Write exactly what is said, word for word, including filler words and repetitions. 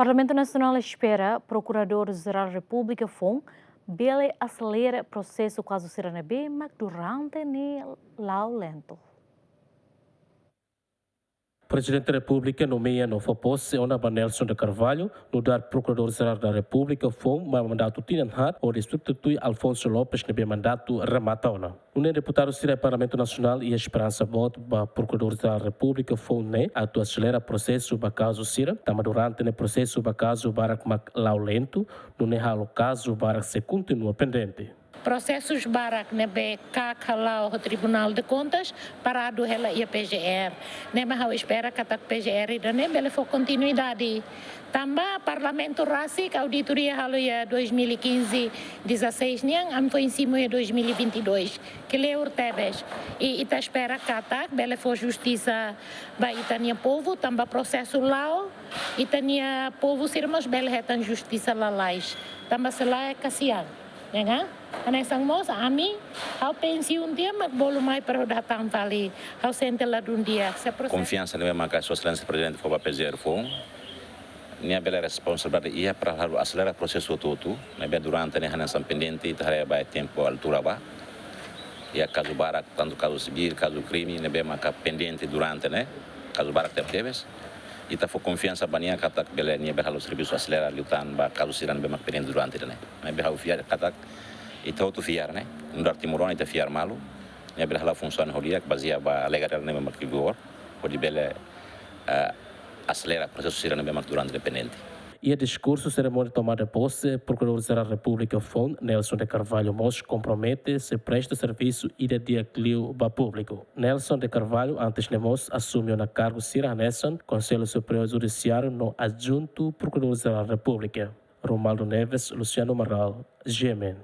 Parlamentu Nasionál espera Prokuradór Jerál Repúblika foun bele aselera prosesu kazu sira ne'ebé mak durante ne'e la'o lentu. Prezidente Repúblika nomeia no fó pose ona ba Nelson de Carvalho nu'udar Prokuradór Jerál da Repúblika foun ba mandatu tinan haat hodi substitui Alfonso Lopes ne'ebé mandatu remata ona. Nune'e deputadu sira Parlamentu Nasionál iha esperansa boot ba Prokuradór Jerál Repúblika foun ne'e atu aselera prosesu ba kazu sira, tanba durante ne'e prosesu ba kazu barak mak la'o lentu, nune'e halo kazu barak sei kontinua pendente. Prosesus barak ne'ebé KAK hala'o ho Tribunal de Contas paradu hela iha PGR. Ne'e mak ha'u espera katak PGR ida-ne'e bele fó kontinuidade. Tanba Parlamentu rasik auditoria halo iha dois mil e quinze, dezasseis nian, ami foin simu iha dois mil e vinte e dois. Kleur tebes. I ita espera katak bele fó justisa ba ita-nia povu, tanba prosesu la'o, ita-nia povu sira mós bele hetan justisa lalais. Tanba se lae kasian. Ya kan? Hanesan mós ami, ha'u pensiun tiha mak bolu mai para hodi hatán fali, ha'u sente ladún di'ak. Se prosesu. Konfiansa ne'ebé maka Sua Exelénsia Prezidente fó ba PGR foun, nia bele responsabilidade iha para halo aselera prosesu hotu-hotu, ne'ebé durante ne'e hanesan pendente, ita haree ba tempu altura ba. Iha kazu barak, tantu kazu sivíl, kazu krime, ne'ebé maka pendente durante ne'e, kazu barak tebetebes. Ita fó konfiansa ba nia katak bele nia bele halo servisu aselera liután ba kazu sira ne'ebé mak pendente durante ne'e. Ne'ebé ha'u fiar katak ita hotu fiar ne'e, nu'udar timoroan ita fiar malu, nia bele halo funsaun ho di'ak bazeia ba legalidade ne'ebé mak vigor, hodi bele, eh, aselera prosesu sira ne'ebé mak durante ne'e pendente. Iha diskursu serimónia tomada de pose, Prokuradór Jerál Repúblika foun, Nelson de Carvalho mós kompromete sei presta servisu ida di'ak liu ba públiku. Nelson de Carvalho antes ne'e mós asume ona kargu sira hanesan Konsellu Superiór Judisiáriu no Adjuntu Prokuradór Jerál Repúblika. Romualdo Neves, Luciano Amaral, GMN.